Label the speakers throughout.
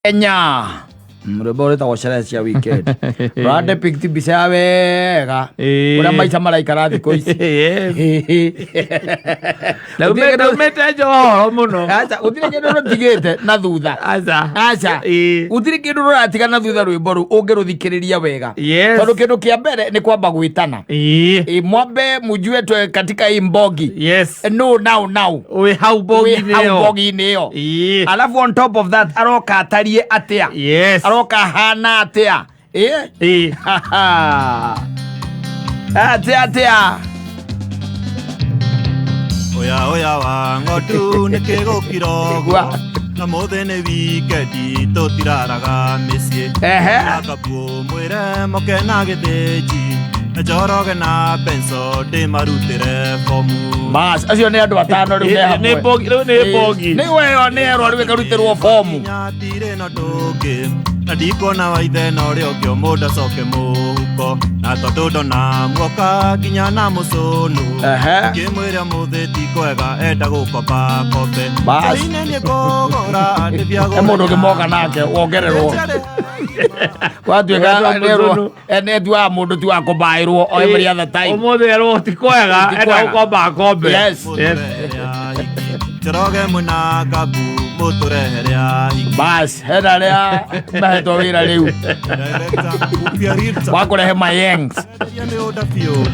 Speaker 1: Kenya. Rwĩmbo rwĩtagwo sherehe cia weekend. Rũradepict mbica ya wega ũrĩa maica maraikara thikũ ici.
Speaker 2: Gũtirĩ kĩndũ- Ndaumĩte njohoro mũno.
Speaker 1: Aca, gũtirĩ kĩndũ rũtigĩte na thutha.
Speaker 2: Aca.
Speaker 1: Aca. Gũtirĩ kĩndũ rũratiga na thutha rwĩmbo rũu ũngĩrũthikĩrĩria wega. Tondũ kĩndũ kĩa mbere nĩ kwamba gwĩtana. Mwambe mjue twe katika hii mbogi. No now now.
Speaker 2: Wĩ hau
Speaker 1: Wĩ
Speaker 2: mbogi-inĩ
Speaker 1: hau
Speaker 2: ĩyo.
Speaker 1: mbogi-inĩ ĩyo. Alafu on top of that aroka atariĩ atĩa? Aroka ahana atĩa? Atĩa atĩa?
Speaker 3: Oya oya wa ng'ondu nĩkĩ gũkira ũguo
Speaker 1: Igua.
Speaker 3: na mũthĩ nĩ wikendi tũtiraraga mĩciĩ
Speaker 1: Ehe.
Speaker 3: Akabu mwĩre moke na gĩthĩnji na Njoroge na Benso ndĩmarutĩre bomu.
Speaker 1: Bas, acio nĩ andũ atano rĩu me hamwe.
Speaker 2: Nĩ mbogi, rĩu nĩ mbogi.
Speaker 1: Nĩ weyo nĩ erwo rĩu ĩkarutĩrwo bomu.
Speaker 3: Nginya ndirĩ na ndũngĩ na ndikuona wa ithe na ũrĩa ũngĩ o mũndũ acoke mũhuko na tondũ ndona muoka nginya na mũcũnũ
Speaker 1: Ehe.
Speaker 3: ngĩmwĩra mũthĩ ti kwega enda gũkoba kombe
Speaker 1: Bas.
Speaker 3: Njohi-inĩ nĩ ngũgũra ndĩbia
Speaker 1: He mũndũ ũngĩ moka nake wongererwo. Watuĩka
Speaker 2: Wetwa mũcũnũ.
Speaker 1: nĩ wa mũndũ ti wa kũbaĩrwo o every other time.
Speaker 2: Ũmũthĩ erwo ti kwega,
Speaker 1: Ti
Speaker 2: enda
Speaker 1: kwega.
Speaker 2: gũkomba kombe.
Speaker 1: Yes.
Speaker 2: Yes.
Speaker 3: Njoroge mwĩna Ngabu mũtũrehere ahiki.
Speaker 1: Bas, hena arĩa mahetwo wĩra rĩu
Speaker 3: Director, Upia Rirta.
Speaker 1: wa kũrehe mayengs.
Speaker 3: Enderia mĩgũnda biũ.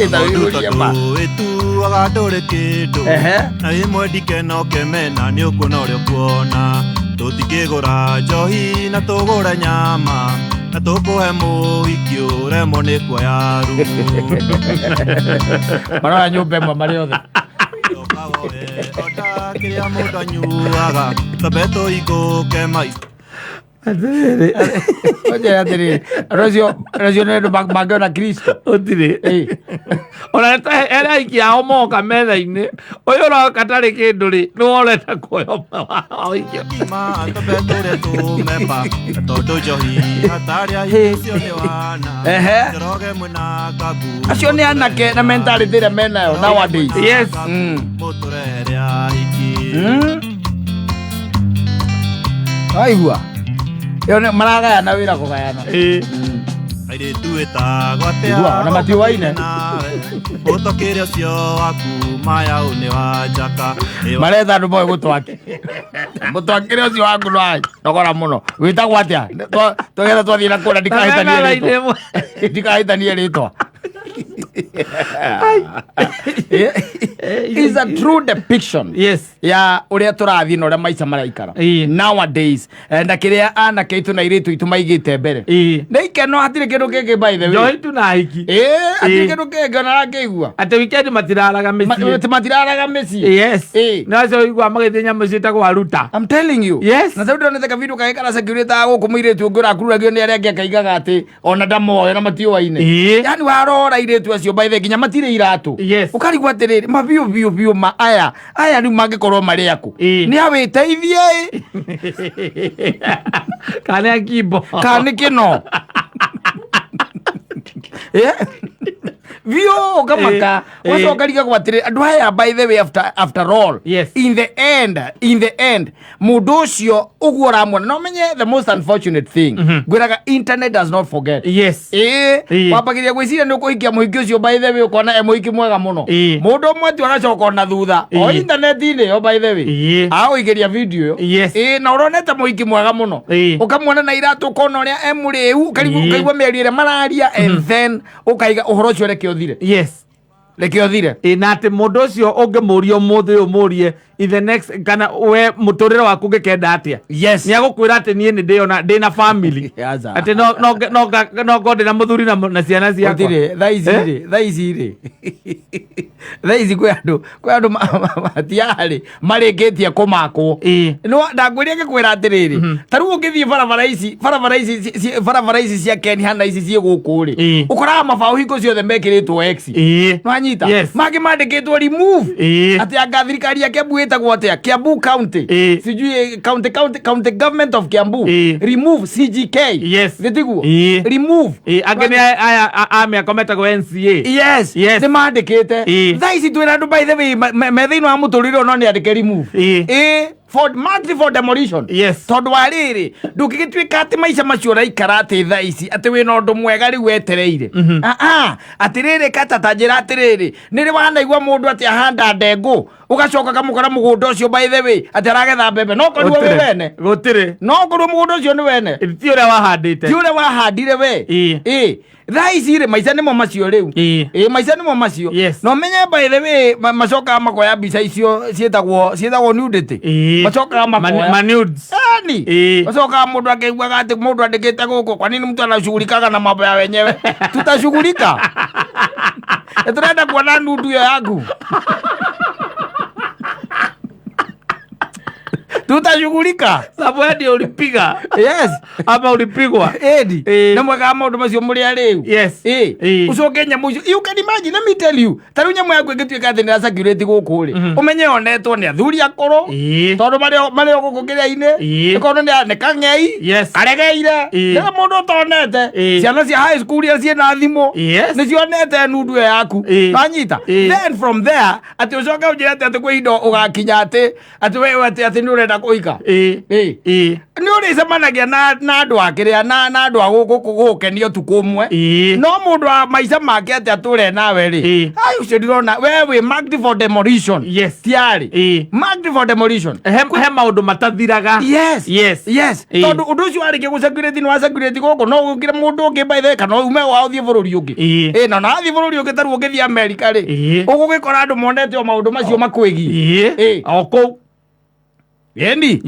Speaker 1: Ĩta wĩihũrie ma.
Speaker 3: Tondũ ĩtuaga ndũrĩ kĩndũ.
Speaker 1: Ehe.
Speaker 3: Na wĩ mwendi kena ũkemena nĩ ũkuona ũrĩa ũkuona. Tũtingĩgũra njohi na tũgũre nyama na tũkũhe mũhiki ũremwo nĩ kuoya rumu.
Speaker 1: Maroya nyũmba ĩmwe marĩ othe.
Speaker 3: Coka woe order kĩrĩa mũndũ anyuaga twambe tũhingũke maitho.
Speaker 2: Atĩrĩrĩ.
Speaker 1: Onjera atĩrĩrĩ, andũ acio andũ acio nĩ andũ mangĩona Kristo.
Speaker 2: Gũtirĩ. Ona ere aiki ao moka metha-inĩ, ũyũ ũroka tarĩ kĩndũ rĩ, nĩwe ũrenda kuoya ũmwe wa ũikio.
Speaker 3: Ngima twambe tũrĩe tũmemba na tondũ njohi hatarĩ ahiki ũcio nĩ wana.
Speaker 1: Ehe.
Speaker 3: Njoroge mwĩna Ngabu
Speaker 1: Acio nĩ anake na mentality ĩrĩa menayo nowadays.
Speaker 2: Yes.
Speaker 3: Mũtũrehere ahiki.
Speaker 1: Waigua? Ĩyo nĩ maragayana wĩra kũgayana.
Speaker 3: Airĩtu ĩtagwo atĩa
Speaker 1: Igua, ona matiũaine.
Speaker 3: Mũtokĩre ũcio waku mayaũ nĩ wa njaka Nĩ wa-
Speaker 1: Maretha andũ moĩ gũtwaki. Mũtwakĩre ũcio waku no nogora mũno. Wĩtagwo atĩa? Tũgetha twathiĩ na kũrĩa ndikahĩtanie rĩtwa. Ndikahĩtanie rĩtwa. Is a true depiction
Speaker 2: Yes.
Speaker 1: ya ũrĩa tũrathiĩ na ũrĩa maica maraikara nowadays. Na kĩrĩa anake aitũ na airĩtu aitũ maigĩte mbere nĩ ikeno, hatirĩ kĩndũ kĩngĩ by the way.
Speaker 2: Njohi tu na ahiki.
Speaker 1: Hatirĩ kĩndũ kĩngĩ ona arakĩigua.
Speaker 2: Atĩ weekend matiraraga mĩciĩ.
Speaker 1: Matiraraga mĩciĩ.
Speaker 2: Yes. No acio ũiguaga magĩthiĩ nyamũ ciĩtagwo aruta.
Speaker 1: I'm telling you.
Speaker 2: Yes.
Speaker 1: Na rĩu ndonete kavideo kangĩ karacirculate gũkũ, mũirĩtu ũngĩ ũrakururagio nĩ arĩa angĩ akaigaga atĩ ona ndamoĩ na matiũaine. Yani warora airĩtu acio by the way, nginya matirĩ iratũ. Ũkarigwo atĩrĩrĩ, ma biũ biũ biũ ma aya aya rĩu mangĩkorwo marĩ akũ? Nĩ awĩteithie ĩ?
Speaker 2: Kana nĩ akimbo.
Speaker 1: Kana nĩ kĩno? Biũ ũkamaka. Ũgacoka ũkarigagwo atĩrĩ, andũ aya by the way, after all, in the end mũndũ ũcio ũguo ũramuona no menye the most unfortunate thing, ngwĩraga internet does not forget. Wambagĩria gwĩciria nĩ ũkũhikia mũhiki ũcio, by the way ũkona e mũhiki mwega mũno. Mũndũ ũmwe tu agacoka ona thutha o intaneti-inĩ ĩyo, by the way agũikĩria video ĩyo. Na ũronete mũhiki mwega mũno, ũkamuona na iratũ, ũkona ũrĩa e mũrĩu, ũkarigwo, ũkaigua mĩario ĩrĩa mararia, and then ũkaiga ũhoro ũcio reke ũthire. Reke ũthire.
Speaker 2: Na atĩ mũndũ ũcio ũngĩmũria ũmũthĩ ũyũ, mũrie in the next kana we mũtũrĩre waku ũngĩkenda atĩa, nĩ agũkwĩra atĩ niĩ nĩ ndĩona ndĩna family.
Speaker 1: Aca.
Speaker 2: Atĩ no ngorwo ndĩna mũthuri na ciana ciakwa.
Speaker 1: Gũtirĩ thaa ici. Rĩ thaa ici rĩ thaa ici kwĩ andũ matiarĩ marĩkĩtie kũmakwo. No ndakwĩria ngĩkwĩra atĩrĩrĩ, ta rĩu ũngĩthiĩ barabara ici cia Ken Hana ici ciĩ gũkũ rĩ, ũkoraga mabaũ hingo ciothe mekĩrĩtwo X. Nwanyita?
Speaker 2: Yes.
Speaker 1: Mangĩ mandĩkĩtwo remove. Atĩ anga thirikari ya Kiambu ĩtagwo atĩa, Kiambu County, sijui county government of Kiambu, remove CGK. Gĩtiguo? Remove.
Speaker 2: Angĩ nĩ aya a mĩako metagwo NCA.
Speaker 1: Yes. Nĩ mandĩkĩte. Thaa ici twĩna andũ by the way me thĩinĩ wa mũtũrĩre ũyũ no nĩ andĩke remove. For marked for demolition.
Speaker 2: Yes.
Speaker 1: Tondũ wa rĩrĩ, ndũngĩgĩtuĩka atĩ maica macio ũraikara atĩ thaa ici atĩ wĩna ũndũ mwega rĩu wetereire. Ah, ah, atĩrĩrĩ kata ta njĩra atĩrĩrĩ, nĩrĩ wanaigua mũndũ atĩ ahanda ndengũ ũgacoka kamũkora mũgũnda ũcio, by the way, atĩ aragetha mbembe, no korirwo wĩ wene?
Speaker 2: Gũtirĩ.
Speaker 1: No korwo mũgũnda ũcio nĩ wene.
Speaker 2: Ti ũrĩa wahandĩte.
Speaker 1: Ti ũrĩa wahandire we. Ĩ thaa ici rĩ, maica nĩmo macio rĩu. Ĩ maica nĩmo macio. No menye, by the way, macokaga makoya mbica icio ciĩtagwo nudity. Macokaga makoya
Speaker 2: Ma nudes.
Speaker 1: Yani macokaga mũndũ akĩiguaga atĩ mũndũ andĩkĩte gũkũ, "Kwa nini mtu anashughulikaga na mambo ya wenyewe?" Tutashughulika. Tũrenda kuona nundu ĩyo yaku. Tutashughulika.
Speaker 2: Sababu ndio ulipiga ama ulipigwa.
Speaker 1: Edi na mwekaga maũndũ macio mũrĩ arĩu. Ĩ ũcoke nyamũ icio, you can imagine, let me tell you, ta rĩu nyamũ yaku ĩngĩtuĩka atĩ nĩ circulate gũkũ rĩ, ũmenye yonetwo nĩ athuri akũrũ, tondũ marĩ o gũkũ kĩrĩa-inĩ. Ĩkorwo nĩ kang'ei karegeire nĩ mũndũ ũtonete. Ciana cia high school iria ciĩna thimũ nĩ cionete nundu ĩyo yaku. Wanyita? Then from there atĩ ũcoke ũnjĩre atĩ kwĩ indo ũgakinya atĩ we atĩ nĩ ũrenda kũhika. Nĩ ũrĩcemanagia na andũ a kĩrĩa na andũ a gũgũkenia ũtukũ ũmwe, no mũndũ wa maica make atĩ atũre nawe rĩ, ai, ũcio ndirona. We wĩ marked for demolition. Tiarĩ marked for demolition.
Speaker 2: He maũndũ matathiraga.
Speaker 1: Yes. Tondũ ũndũ ũcio warĩkia gũcirculate, nĩ wacirculate gũkũ, no ũkire mũndũ ũngĩ, by the way, kana ume wao ũthiĩ bũrũri ũngĩ. Ĩ na wathiĩ bũrũri ũngĩ, tarĩu ũngĩthiĩ Amerika rĩ, ũgũgĩkora andũ monete o maũndũ macio makwĩgiĩ.
Speaker 2: O kũu.
Speaker 1: Ĩni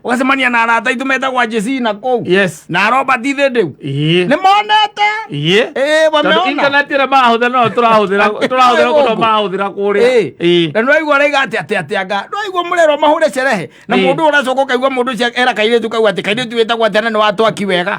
Speaker 1: ũgacemania na arata aitũ metagwo Jesina kũu na Robert Ithĩndĩu, nĩ monete.
Speaker 2: Tondũ
Speaker 1: Wameona.
Speaker 2: Internet ĩrĩa marahũthĩra no tũrahũthĩra kũndũ marahũthĩra kũrĩa.
Speaker 1: Na nĩwaigua araiga atĩ anga nĩwaigua mũrerwo mahũre cerehe na mũndũ ũyũ, ũracoka ũkaigua mũndũ ũcio era kairĩtu kau atĩ kairĩtu wĩtagwo atĩa na nĩ watwaki wega.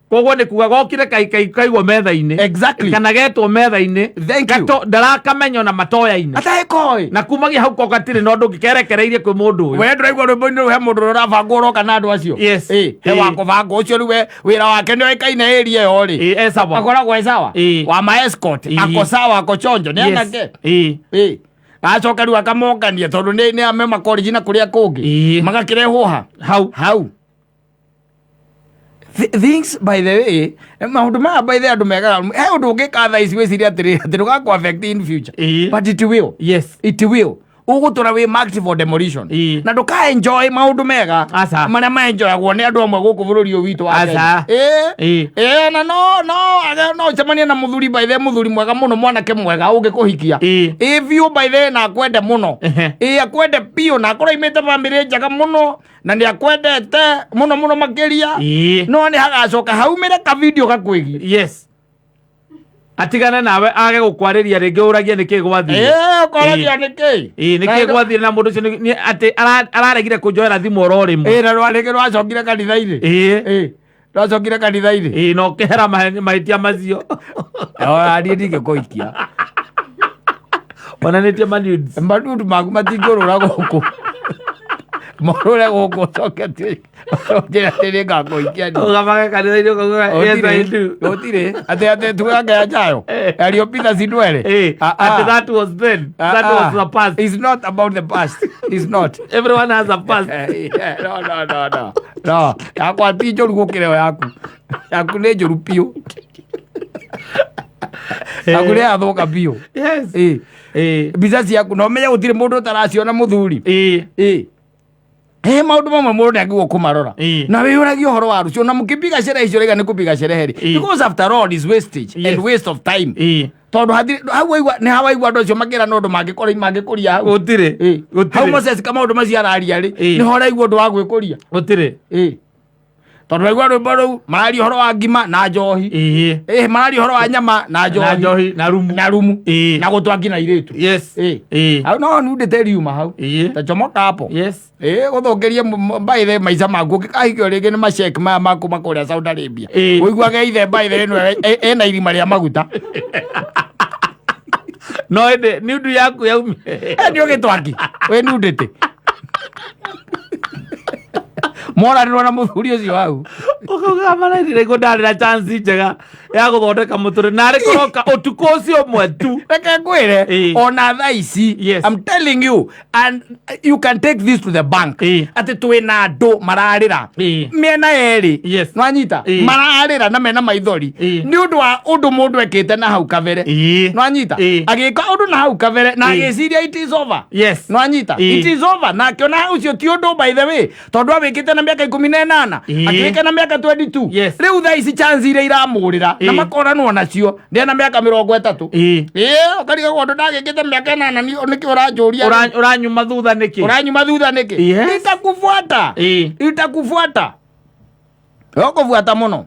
Speaker 2: Koguo nĩ kuga gokire kaigwo metha-inĩ kana getwo metha-inĩ.
Speaker 1: Thank you.
Speaker 2: Ndarakamenya ona matoya-inĩ.
Speaker 1: Ataĩkoĩ.
Speaker 2: Na kumagia hau ko gatirĩ na ũndũ ũngĩ kerekereirie kwĩ mũndũ ũyũ.
Speaker 1: We ndũraigua rwĩmbo-inĩ rũu he mũndũ ũrĩa ũrabangwo ũroka na andũ acio? He wa kũbangwo ũcio rĩu we wĩra wake nĩ oĩkaine area ĩyo rĩ.
Speaker 2: Ĩ, e sawa.
Speaker 1: Akoragwo e sawa. Wa ma escort. Ako sawa, ako chonjo, nĩ anake. Acoka rĩu akamongania tondũ nĩ ame makoriji na kũrĩa kũngĩ. Magakĩrehwo ha
Speaker 2: hau.
Speaker 1: Hau. Things, by the way, maũndũ maya, by the way, andũ megaga he ũndũ ũngĩka thaa ici wĩcirie atĩrĩ atĩ ndũgakũ affect in future, but it will. It will. Ũgũtũra wĩ marked for demolition na ndũka enjoy maũndũ mega
Speaker 2: Aca.
Speaker 1: marĩa maenjoyagwo nĩ andũ amwe gũkũ bũrũri ũyũ witũ wa
Speaker 2: Aca.
Speaker 1: Kenya. Ĩ na no ũcemanie na mũthuri, by the way, mũthuri mwega mũno, mwanake mwega ũngĩkũhikia ĩ biũ, by the way, na akwende mũno. Ĩ akwende biũ na akorwo aimĩte bamĩrĩ njega mũno na nĩ akwendete mũno mũno makĩria, no nĩ hagacoka haumĩre ka video gakwĩgiĩ.
Speaker 2: Yes, atigane nawe, age gũkwarĩria rĩngĩ, ũragie nĩkĩ gwathire.
Speaker 1: Ĩ, ũkoragia nĩkĩ.
Speaker 2: Nĩkĩ gwathire na mũndũ ũcio atĩ araregire kũnjoera thimũ oro rĩmwe.
Speaker 1: Ĩ na rwarĩngĩ rwacokire kanitha-inĩ. Ĩ rwacokire kanitha-inĩ.
Speaker 2: Ĩ, na ũkĩhera mahĩtia macio.
Speaker 1: Ona niĩ ndingĩkũhikia.
Speaker 2: Onanĩtie manudes.
Speaker 1: Manudu maku matingũrũra gũkũ, morũre gũkũ, ũcoke ũnjĩre atĩ nĩngakũhikia niĩ.
Speaker 2: Ũgamage kanitha-inĩ ũkauga, "Yes, I do."
Speaker 1: Gũtirĩ atĩ tuange ya njayo yaliyopita si ndwele.
Speaker 2: Atĩ that was then, that was the past.
Speaker 1: It's not about the past, it's not.
Speaker 2: Everyone has a past.
Speaker 1: Yeah, no, no, no, no, no, yakwa ti njũru gũkĩra ĩyo yaku. Yaku nĩ njũru biũ, yaku nĩ yathũka biũ. Mbica ciaku na ũmenye gũtirĩ mũndũ ũtaraciona, mũthuri. He maũndũ mamwe mũndũ nĩ agĩrĩirwo kũmarora na wĩyũragie ũhoro wa rũciũ na mũkĩpiga sherehe icio rĩga nĩ kũpiga sherehe rĩ, because after all is wastage and waste of time, tondũ hatirĩ hau waigua nĩ hawaigua andũ acio makĩra na ũndũ mangĩkora mangĩkũria hau.
Speaker 2: Gũtirĩ.
Speaker 1: Hau
Speaker 2: Gũtirĩ.
Speaker 1: Moses ka maũndũ macio araria rĩ, nĩho ũraigua ũndũ wa gwĩkũria.
Speaker 2: Gũtirĩ.
Speaker 1: Tondũ waigua rwĩmbo rũu mararia ũhoro wa ngima na njohi. Mararia ũhoro wa nyama na
Speaker 2: Na
Speaker 1: njohi.
Speaker 2: Njohi na rumu.
Speaker 1: Na rumu na gũtwangi na irĩtu. Hau no nundĩte riuma hau. Tachomoka hapo. Gũthũkĩrie by the maica maku ũngĩkahikio rĩngĩ nĩ macek maya maku makũrĩa Saudi Arabia. Ũiguage ithe, by the ĩno ĩna irima rĩa maguta.
Speaker 2: No ĩndĩ nĩ yaku yaumire.
Speaker 1: Nĩ ũgĩtwangi wĩ nundĩte moranĩrwo na mũthuri ũcio hau.
Speaker 2: Ũkauga marairire ngo ndarĩ na chance njega ya gũthondeka mũtũrĩre narĩ kũroka ũtukũ ũcio ũmwe tu.
Speaker 1: Reke ngwĩre, ona thaa ici, I'm telling you, and you can take this to the bank, atĩ twĩna andũ mararĩra mĩena yerĩ. Nwanyita? Mararĩra na mena maithori nĩ ũndũ wa ũndũ mũndũ ekĩte na hau kabere. Nwanyita? Agĩka ũndũ na hau kabere na agĩciria it is over. Nwanyita? It is over, na akĩona ũcio ti ũndũ, by the way, tondũ awĩkĩte na mĩaka 18, akĩwĩka na mĩaka 22. Rĩu thaa ici chance iria iramũrĩra na makoranwo nacio ndĩ na mĩaka 30. Ĩĩ, ũkarigagwo ũndũ ndagĩkĩte mĩaka 8, nĩkĩ ũranjũria?
Speaker 2: Ũranyuma thutha nĩkĩ?
Speaker 1: Ũranyuma thutha nĩkĩ? Itakufuata. Itakufuata, ũkũbuata mũno.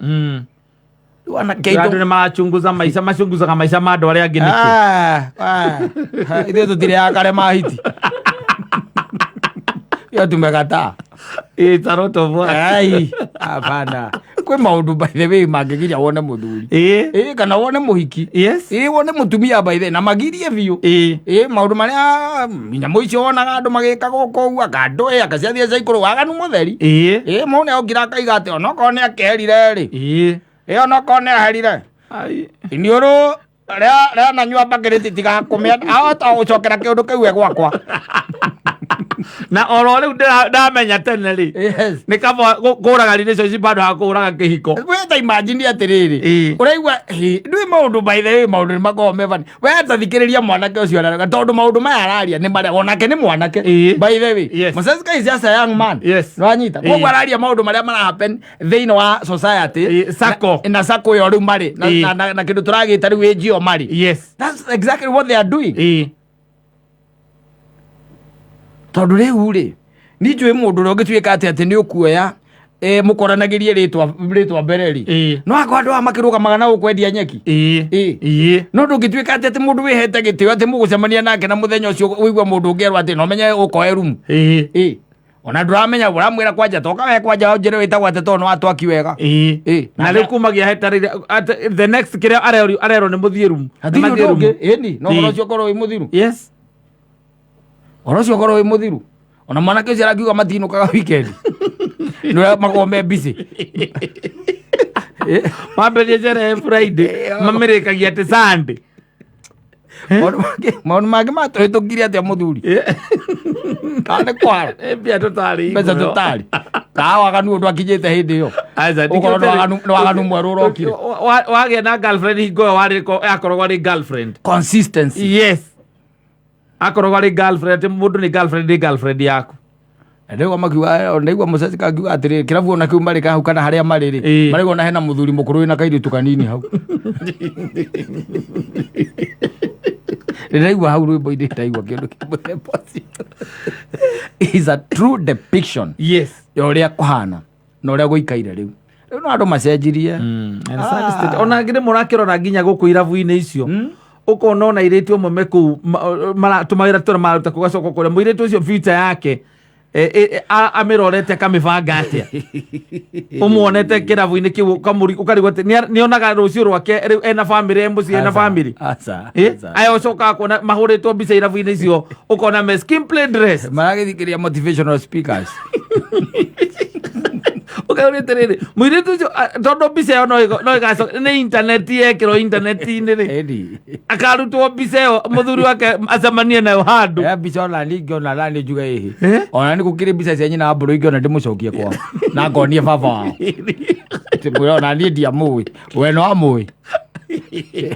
Speaker 1: Rĩu anake
Speaker 2: Andũ nĩ marachunguza maica, macunguzaga maica ma andũ arĩa angĩ nĩkĩ?
Speaker 1: Ah, ah, ithuĩ tũtirĩ akare mahiti iyo tumekataa.
Speaker 2: It's a lot of work.
Speaker 1: Ai, hapana, kwĩ maũndũ, by the way, mangĩgiria wone mũthuri. Ĩĩ, kana wone mũhiki. Ĩĩ, wone mũtumia, by the way, na magirie biũ. Ĩĩ, maũndũ marĩa nyamũ icio wonaga andũ magĩka gũkũ ũguo, anga ndũĩ, anga ciathiĩ cia ikũrũ, waganu mũtheri. Ĩĩ, mũndũ nĩ okire akaiga atĩ onokorwo nĩ akeherire rĩ. Ĩĩ, onokorwo nĩ aherire.
Speaker 2: Ai.
Speaker 1: Iniũrũ rĩa nanyua mbakĩrĩti tigakũmĩa ahota gũcokera kĩũndũ kĩu e gwakwa.
Speaker 2: Na oro rĩu ndamenya tene rĩ, nĩ kaba kũraga relationship handũ ha kũraga kĩhiko.
Speaker 1: We ta imagine atĩrĩrĩ, ũraigua ndũĩ maũndũ, by the way, maũndũ nĩ makoragwo me funny. We ta thikĩrĩria mwanake ũcio ararega, tondũ maũndũ maya araria nĩ marĩa onake nĩ mwanake, by the way. Moses is just a young man. Nĩwanyita? Koguo araria maũndũ marĩa mara happen thĩinĩ wa society.
Speaker 2: Sacco.
Speaker 1: Na sacco ĩyo rĩu marĩ na kĩndũ tũragĩta rĩu age ĩyo marĩ. That's exactly what they are doing. Tondũ rĩu rĩ, ni njũĩ mũndũ ũrĩa ũngĩtuĩka atĩ nĩ ũkuoya mũkoranagĩrie rĩtwa mbere rĩ, no akorwo andũ aya makĩrũgamaga na gũkwendia nyeki. No ndũngĩtuĩka atĩ mũndũ wĩhete gĩtĩo atĩ mũgũcemania nake na mũthenya ũcio ũigua mũndũ ũngĩ erwo atĩ no menye ũkoe rumu. Ona ndũramenya ũramwĩra kwanja toka we kwanja ũnjĩre wĩtagwo atĩ tondũ nĩ watwaki wega.
Speaker 2: Na rĩu kumagia hetarĩire atĩ the next kĩrĩa arerwo nĩ mũthiĩ rumu.
Speaker 1: Hatirĩ
Speaker 2: Nĩ mathiĩ
Speaker 1: ũndũ
Speaker 2: rumu.
Speaker 1: ũngĩ, ĩni no ũhoro ũcio ũkorwo wĩ mũthiru. Ũhoro ũcio ũkorwo wĩ mũthiru, ona mwanake ũcio arakiuga matinũkaga weekend nĩ ũrĩa makoragwo me busy.
Speaker 2: Mambĩrĩrie sherehe Friday, mamĩrĩkagia atĩ Sunday.
Speaker 1: Maũndũ mangĩ matũhĩtũkire atĩa, mũthuri? Kana nĩ kwara?
Speaker 2: Mbia tũtarĩ.
Speaker 1: Mbeca tũtarĩ kaa waganu ũndũ akinyĩte hĩndĩ ĩyo.
Speaker 2: Aca,
Speaker 1: Ũkorwo nĩ waganu mwerũ ũrokire.
Speaker 2: Wagĩa na girlfriend hingo ĩyo yakoragwo arĩ girlfriend.
Speaker 1: Consistency.
Speaker 2: Yes, akoragwo arĩ girlfriend, atĩ mũndũ nĩ girlfriend, nĩ girlfriend yaku.
Speaker 1: Na ndaigua makiuga, ndaigua mũceci kakiuga atĩrĩrĩ, kĩrabu ona kĩu marĩ hau kana harĩa marĩ rĩ, marĩgwo na hena mũthuri mũkũrũ wĩna kairĩtu kanini hau. Ndĩraigua hau rwĩmbo-inĩ, ndaigua kĩndũ kĩa mũthemba ũcio is a true depiction ya ũrĩa kũhana na ũrĩa gũikaire rĩu. Rĩu no andũ macenjirie.
Speaker 2: And sad state. Ona angĩ nĩ mũrakĩrora nginya gũkũ irabu-inĩ icio, ũkona ona airĩtu amwe me kũu tũmawĩra tũrĩa mararuta kũu, gacoka kũrĩa mũirĩtu ũcio future yake amĩrorete, akamĩbanga atĩa? Ũmuonete kĩrabu-inĩ kĩu, ũkarigwo atĩ nĩonaga rũciũ rwake rĩu ena famĩlĩ, e mũciĩ, ena
Speaker 1: Aca,
Speaker 2: famĩlĩ.
Speaker 1: Aca, aca.
Speaker 2: Aya ũcokaga kuona mahũrĩtwo mbica irabu-inĩ icio, ũkona me skimpily dressed.
Speaker 1: Maragĩthikĩrĩria motivational speakers.
Speaker 2: Ũkaũria atĩrĩrĩ, mũirĩtu ũcio tondũ mbica ĩyo no ĩgacoka nĩ intaneti, yekĩrwo intaneti-inĩ rĩ,
Speaker 1: Ĩni.
Speaker 2: akarutwo mbica ĩyo mũthuri wake acemanie nayo handũ.
Speaker 1: Ya mbica ona niĩ ingĩona nani njuge ĩhĩ.
Speaker 2: Eh?
Speaker 1: Ona nĩ gũkĩrĩ mbica cia nyina wa mbũrũ ingĩona ndĩmũcokie kwao na ngonie baba wao. Ndĩmwĩre ona niĩ ndiamũĩ, we no amũĩ,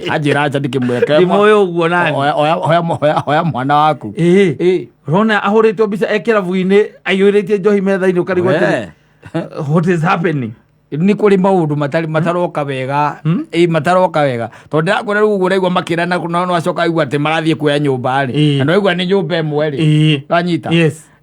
Speaker 1: anjĩra aca ndĩkĩmwĩre.
Speaker 2: Ndimũĩ ũguo nani.
Speaker 1: Oya mwana waku.
Speaker 2: Ũrona ahũrĩtwo mbica e kĩrabu-inĩ aiyũrĩtie njohi metha-inĩ, ũkarigwo atĩrĩ, what is happening?
Speaker 1: Nĩ kũrĩ maũndũ matarĩ mataroka wega, ĩ mataroka wega, tondũ ndĩrakwĩra rĩu ũguo ũraigua makĩrana no acoka aigua atĩ marathiĩ kuoya nyũmba rĩ, na no aigua nĩ nyũmba ĩmwe rĩ. Wanyita?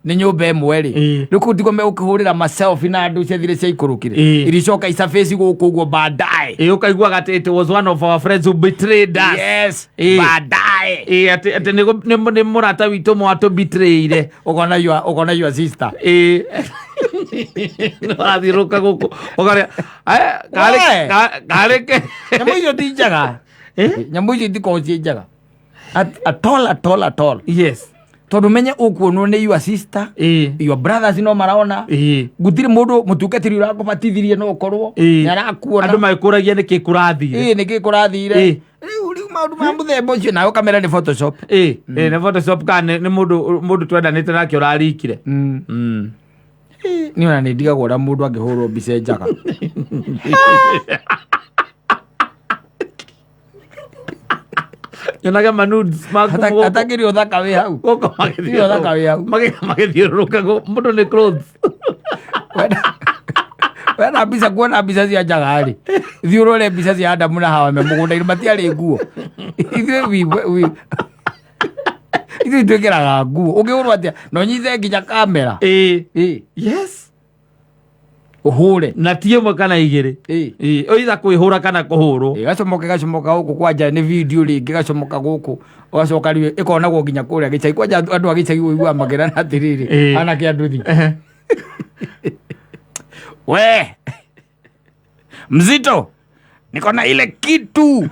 Speaker 1: Nĩ nyũmba ĩmwe rĩ. Rĩu kũu tiguo megũkĩhũrĩra ma selfie na andũ ciathire ciaikũrũkire. Iricoka icabaci gũkũ ũguo baadaye.
Speaker 2: Ũkaiguaga atĩ it was one of our friends who betrayed us.
Speaker 1: Baadaye.
Speaker 2: Atĩ nĩ mũrata witũ mwatũbetrayire.
Speaker 1: Ũkona your sister.
Speaker 2: Ũrathiũrũrũka gũkũ ũkarĩa
Speaker 1: We!
Speaker 2: karĩ
Speaker 1: Nyamũ icio ti njega. Nyamũ icio itikoragwo ciĩ njega at all, at all, at all. Tondũ menye ũkuonwo nĩ your sister, your brothers no marona. Gũtirĩ mũndũ mũtungatĩri ũrakũbatithirie no ũkorwo nĩ arakuona.
Speaker 2: Andũ magĩkũragia nĩkĩ kũrathire.
Speaker 1: Ĩĩ, nĩkĩ kũrathire. Rĩu maũndũ ma mũthemba ũcio nawe ũkamera nĩ Photoshop.
Speaker 2: Ĩĩ, nĩ Photoshop kana nĩ mũndũ twendanĩte nake ũrarikire.
Speaker 1: Niĩ ona nĩ ndigagwo ũrĩa mũndũ angĩhũrwo mbica njaga.
Speaker 2: Nyonaga manudes maku
Speaker 1: Atakĩrĩ ũthaka wĩ hau.
Speaker 2: gũkũ
Speaker 1: Tirĩ ũthaka wĩ hau.
Speaker 2: Magĩthiũrũrũka mũndũ nĩ clothes.
Speaker 1: Wena mbica, kuona mbica cia njaga rĩ, thiĩ ũrore mbica cia Adamu na Hawa me mũgũnda-inĩ, matiarĩ nguo. Ithuĩ twĩkĩraga nguo. Ũngĩhũrwo atĩa na ũnyite nginya kamera?
Speaker 2: Ĩĩ. Yes.
Speaker 1: Ũhũre.
Speaker 2: Na ti ĩmwe kana igĩrĩ.
Speaker 1: Ĩĩ.
Speaker 2: Either kwĩhũra kana kũhũrwo.
Speaker 1: Ĩgacomoka ĩgacomoka gũkũ kwanja nĩ video rĩngĩ, ĩgacomoka gũkũ ũgacoka rĩu ĩkonagwo nginya kũrĩa gĩcagi. Kwanja andũ a gĩcagi ũiguaga makĩrana atĩrĩrĩ, anake a nduthi. We mzito, niko na ile kitu.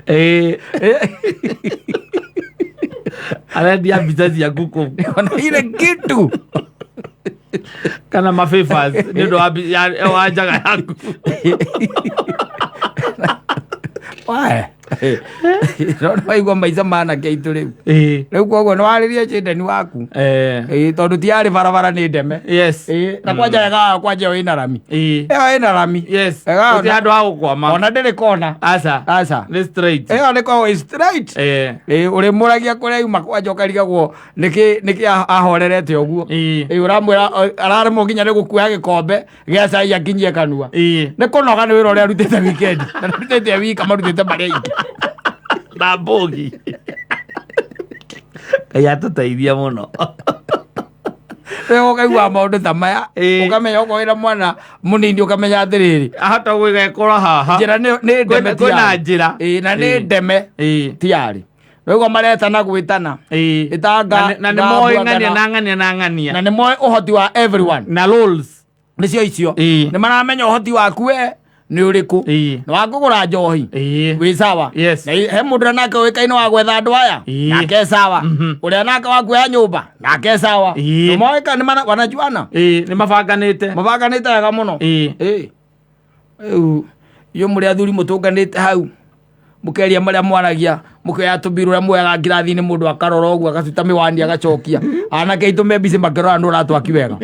Speaker 2: Ĩĩ. Arendia mbica ciaku kũu.
Speaker 1: Niko na ile kitu.
Speaker 2: Kana mafavors nĩ ũndũ wa njaga yaku.
Speaker 1: Wae. No nĩwaigua maica ma anake aitũ rĩu.
Speaker 2: Ĩĩ.
Speaker 1: Rĩu koguo nĩwarĩrie cindani waku. Ĩĩ, tondũ ti yarĩ barabara nĩ ndeme.
Speaker 2: Yes.
Speaker 1: Ĩĩ, na kwanja wega kwanja ĩyo ĩna rami.
Speaker 2: Ĩĩ.
Speaker 1: Ĩyo ĩna rami.
Speaker 2: Yes.
Speaker 1: Wega
Speaker 2: Gũtirĩ handũ ha gũkwama.
Speaker 1: Ona ndĩrĩ kona.
Speaker 2: Aca.
Speaker 1: Aca.
Speaker 2: Nĩ straight.
Speaker 1: Ĩyo nĩ koragwo ĩ straight. Ĩĩ, ũrĩmũragia kũrĩa yuma kwanja ũkarigagwo nĩkĩ ahorerete ũguo.
Speaker 2: Ĩĩ.
Speaker 1: Ĩĩ, ũramwĩra araremwo nginya nĩ gũkuoya gĩkombe gĩa cai akinyie kanua.
Speaker 2: Ĩĩ.
Speaker 1: Nĩ kũnoga nĩ wĩra ũrĩa arutĩte weekend. Na arutĩte wika marutĩte marĩa aingĩ.
Speaker 2: Na mbũgi. Ngai atũteithia mũno.
Speaker 1: Rĩu ũkaigua maũndũ ta maya,
Speaker 2: Ĩĩ.
Speaker 1: ũkamenya okorwo wĩna mwana mũnini ũkamenya atĩrĩrĩ,
Speaker 2: Ahota gwĩgekora haha.
Speaker 1: njĩra nĩ ndeme
Speaker 2: Kwĩna
Speaker 1: tiarĩ.
Speaker 2: njĩra.
Speaker 1: Ĩĩ, na nĩ ndeme
Speaker 2: Ĩĩ.
Speaker 1: tiarĩ. Rĩu maretana gwĩtana.
Speaker 2: Ĩĩ.
Speaker 1: Ĩtanga
Speaker 2: Na nĩ moĩ ng'ania na ng'ania na ng'ania.
Speaker 1: Na nĩ moĩ ũhoti wa everyone.
Speaker 2: Na roles.
Speaker 1: Nĩcio icio.
Speaker 2: Ĩĩ.
Speaker 1: Nĩ maramenya ũhoti waku we nĩ ũrĩkũ.
Speaker 2: Ĩĩ.
Speaker 1: Nĩ wa kũgũra njohi.
Speaker 2: Ĩĩ.
Speaker 1: Wĩ sawa.
Speaker 2: Yes.
Speaker 1: Na he mũndũ ũrĩa nake ũĩkaine wa gwetha andũ aya.
Speaker 2: Ĩĩ.
Speaker 1: Nake sawa. Ũrĩa nake wa kuoya nyũmba. Nake sawa.
Speaker 2: Ĩĩ.
Speaker 1: Nĩ moĩka nĩ wanajuana.
Speaker 2: Ĩĩ, nĩ mabanganĩte.
Speaker 1: Mabanganĩte wega mũno.
Speaker 2: Ĩĩ.
Speaker 1: Ĩĩ. Rĩu inyuĩ mũrĩ athuri mũtũnganĩte hau mũkeria marĩa mwaragia, mũkĩoya tũmbiru ũrĩa muoyaga ngirathi-inĩ, mũndũ akarora ũguo agacuta mĩwani agacokia. Anake aitũ me busy makĩrora nũ ũratwaki wega.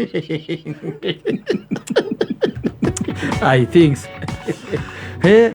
Speaker 1: I thinks. Hey.